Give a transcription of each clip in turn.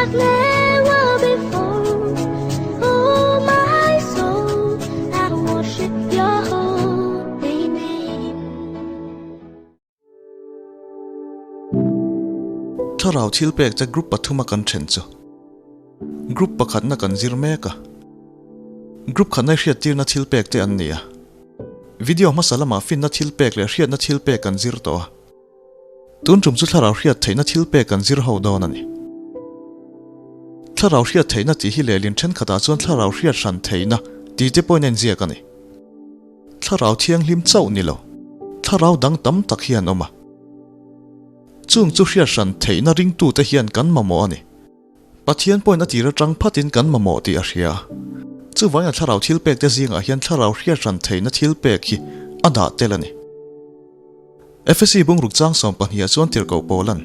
like never before. Oh, my soul, I worship your holy name. Thlarau thil pek te group pathuma kan then chu group pakhatna kan zir mek a, group khatna hriattirna thil pek te an ni a. Video hmasa lamah finna thil pek leh hriatna thil pek kan zir tawh a. Tun tum chu thlarau hriat theihna thil pek kan zir ho dawn a ni. Thlarau hriat theihna tih hi lehlin thenkhatah chuan thlarau hriat hran theihna tih te pawhin a inziak a ni. Thlarau thianghlim chauh ni lo, thlarau dang tam tak hi an awm a. Chung chu hriat hran theihna ringtute hian kan mamawh a ni. Pathian pawhin a tir atang phatin kan mamawh tih a hria. Chuvangin a thlarau thil pekte zingah hian thlarau hriat hran theihna thil pek hi a dah tel a ni. Efesi bungruk chang 12 ah chuan tirhkoh Paulan,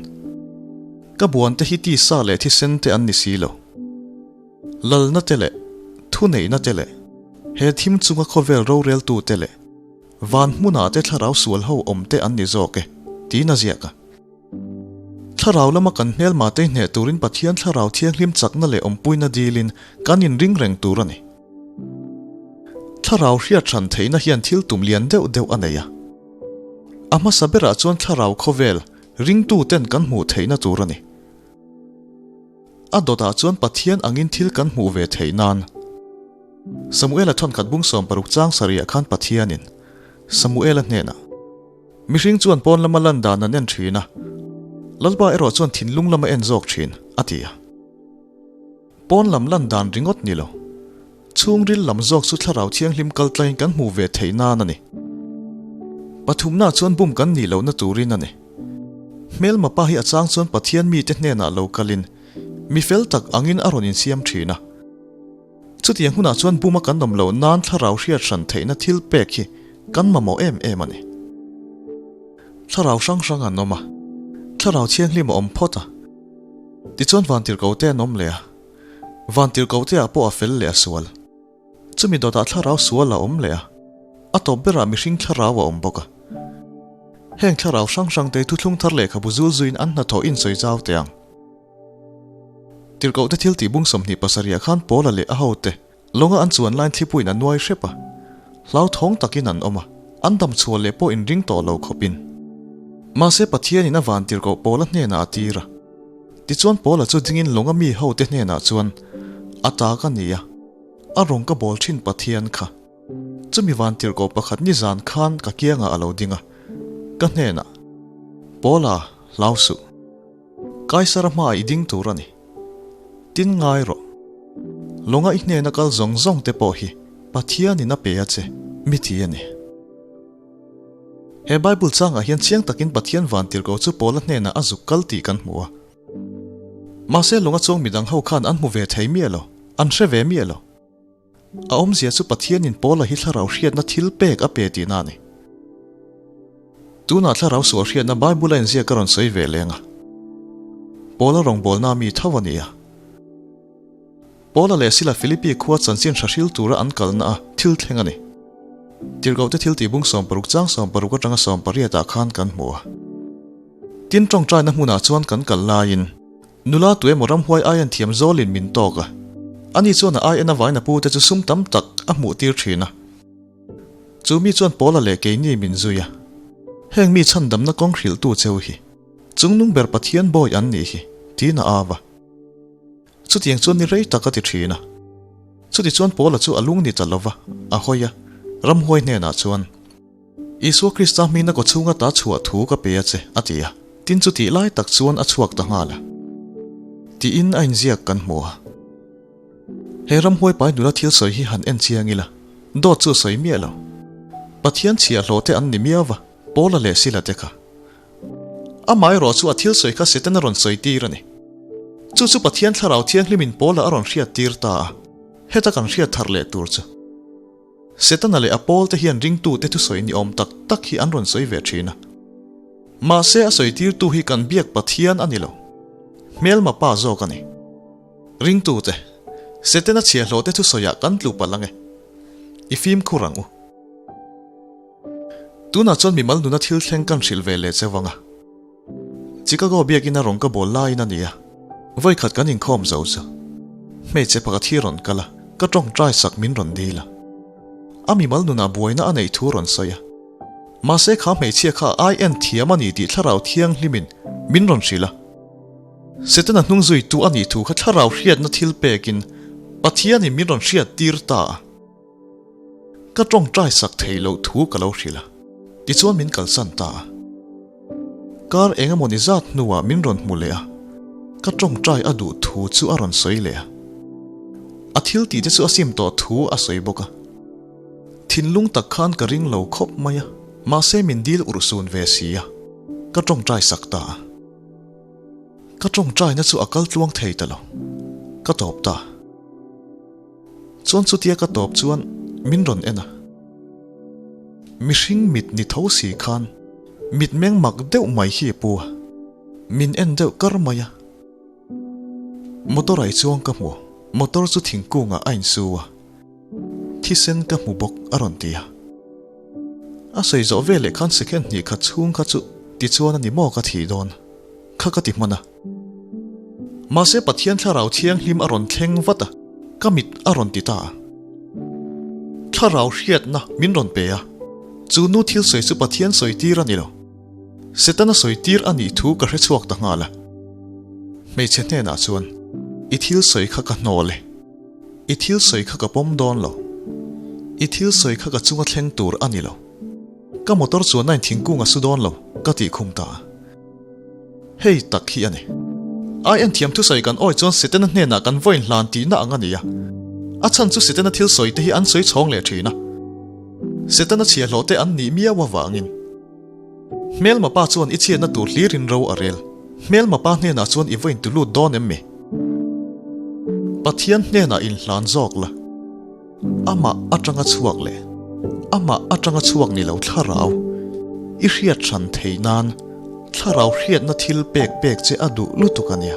Ka buante hi tisa leh thisen te an ni si lo. Lalna te leh thuneihna te leh he thim chunga khawvel roreltu te leh van hmunah te thlarau sual ho awm te an ni zawk e, tiin a ziak a. Thlarau lama kan hmelma te hneh turin Pathian Thlarau Thianghlim chakna leh awmpuina dilin kan inring reng tur a ni. Thlarau hriat hran theihna hian thil tum lian deuh deuh a nei a. A hmasa berah chuan Thlarau khawvel ringtuten kan hmuh theihna tur a ni. A dawtah chuan Pathian angin thil kan hmuh ve theih nan. Samuela thawnkhat bung 60 chang sarihah khan Pathianin Samuela hnenah. Mihring chuan pawn lama lan dan an en thin a, Lalpa erawh chuan thinlung lama en zawk thin, a ti a. Pawn lam lan dan ringawt ni lo, chhungril lam zawk chu Thlarau Thianghlim kal tlaiin kan hmuh ve theih nan a ni. Pathumna chuan bum kan nih lohna turin a ni. Hmelma pa hi a chang chuan Pathian mite hnenah lo kalin mi fel tak angin a rawn insiam thin a. Chutiang hunah chuan buma kan awm loh nan thlarau hriat hran theihna thil pek hi kan mamawh em em a ni. Thlarau hrang hrang an awm a, thlarau thianghlim a awm phawt a. Tichuan vantirhkoh te an awm leh a, vantirhkoh te ah pawh a fel leh a sual. Chumi dawtah thlarau sual a awm leh a, a tawp berah mihring thlarau a awm bawk a. Heng thlarau hrang hrang te thuthlung thar lehkhabu zul zuiin an hnathawh insawi zau teh ang. Tirhkohte thil tih bung 27 ah khan Paula leh a hote lawnga an chuan laiin thlipuiin a nuai hrep a, hlauthawng takin an awm a, an dam chhuah leh pawh inring tawh lo khawpin. Mahse Pathianin a van tirhkoh Paula hnenah a tir a. Tichuan Paula chu dingin lawnga mi hote hnenah chuan, A ta ka ni a, a rawng ka bawl thin Pathian kha. Chumi van tirhkoh pakhat nizan khan ka kiangah a lo ding a, ka hnenah, Paula, hlau suh. Kaisara hmaah i ding tur a ni. Tin ngai rawh. Lawnga i hnena kal zawng zawng te pawh hi Pathianin a pe a che, mi ti a ni. He Bible changah hian chiang takin Pathian vantirhkoh chu Paula hnenah a zuk kal tih kan hmu a. Mahse lawnga chuang midang ho khan an hmu ve thei miah lo, an hre ve miah lo. A awmzia chu Pathianin Paula hi thlarau hriatna thil pek a pe tihna a ni. Tunah thlarau sual hriatna Bible a inziak ka rawn sawi ve leng a. Paula rawngbawlna mi tho a ni a. Paula leh Sila Philippi khua chanchin hra hril tura an kalna a thil thleng a ni. Tirhkohte thil tih bung 60 chang 60 atanga 18 ah khan kan hmu a. Tin tawngtaina hmunah chuan kan kal laiin Nula tu emaw ramhuai ai an thiam zawlin min tawk a, ani chuan a ai en avain a pute chu sum tam tak a hmuh tir thin a. Chu mi chuan Paula leh keini min zui a, Heng mi chhandamna kawng hrilhtu cheu hi chungnung ber Pathian bawi an nih hi, tiin a au a. Chutiang chuan ni rei tak a ti thin a. Chutichuan Paula chu a lung ni ta lova, a hawi a, ramhuai hnenah chuan, Isua Krista hmingna kaw chhunga ta chhuah thu ka pe a che, a ti a. Tin chu tih lai tak chuan a chhuak ta nghal a. Tiin a inziak kan hmu a. He ramhuai pai nula thil sawi hi han en chiang ila, dawt chu a sawi miah lo. Pathian chhiahhlawh te an ni miau va, Paula leh Sila te kha. Amaherawh chu a thil sawi kha Setana rawn sawi tir a ni. Chu chu Pathian Thlarau Thianghlimin Paula a rawn hriat tir ta a, heta kan hriat thar leh tur chu. Setana leh a pawlte hian ringtute thusawi ni awm tak tak hi an rawn sawi ve thin a. Mahse a sawitirtu hi kan biak Pathian a ni lo. Hmelma pa zawk a ni. Ringtute, Setana chhiahhlawhte thusawiah kan tlu palh ang e. I fimkhur ang u. Tunah chuan mimal nuna thil thleng kan hrilh ve leh cheu ang a. Chicago biakina rawng ka bawl laiin a ni a. Vawikhat kan inkhawm zo chu hmeichhe pakhat hi rawn kal a, ka tawngtai sak min rawn dil a. A mimal nunah buaina a neih thu rawn sawi a. Mahse kha hmeichhia kha ai en thiam a ni tih thlarau thianghlimin min rawn hrilh a. Setana hnung zuitu a nih thu kha thlarau hriatna thil pekin Pathianin min rawn hriat tir ta a. Ka tawngtai sak thei loh thu ka lo hrilh a, tichuan min kalsan ta a. Kar eng emaw ni zat hnuah min rawn hmu leh a, ka tawngtai a duh thu chu a rawn sawi leh a. A thil tih te chu a sim tawh thu a sawi bawk a. Thinlung tak khan ka ring lo khawp mai a, mahse min dil urhsun ve si a, ka tawngtai sak ta a. Ka tawngtaina chu a kal tluang thei ta lo, ka tawp ta. Chuan chutia ka tawp chuan min rawn en a. Mihring mit ni tho si khan mitmeng mak deuh mai hi a pu a, min en deuh kar mai a. Motor ah i chuang ka hmu, motor chu thingkungah a insu a, thisen ka hmu bawk a rawn ti a. A sawi zawh veleh khan second hnih khat chhung kha chu tichuan a ni maw ka thih dawn kha ka ti hman a. Mahse Pathian thlarau thianghlim a rawn thleng vat a, ka mit a rawn ti ta a. Thlarau hriatna min rawn pe a, chu nu thil sawi chu Pathian sawi tir a ni lo. Setana sawi tir a nih thu ka hre chhuak ta nghal a. Hmeichhe hnenah chuan, I thil sawi kha ka hnawl e. I thil sawi kha ka pawm dawn lo. I thil sawi kha ka chunga thleng tur a ni lo. Ka motor chuan a inthingkung a su dawn lo, ka tih khum ta a. Hei tak hi a ni. Ai en thiam thusawi kan awi chuan Setana hnenah kan vawiin hlan tihna ang a ni a. A chhan chu Setana thil sawi te hi an sawi chhawng leh thin a. Setana chhiahhlawh te an nih miau avangin. Hmelma pa chuan i chhiatna tur hlirin ro a rel. Hmelma pa hnenah chuan i vawiin tu lut dawn em mi? Pathian hnenah inhlan zawk la. Amah atanga chhuak leh amah atanga chhuak ni lo thlarau i hriat hran thei nan thlarau hriatna thil pek pek che a duh lutuk a nia.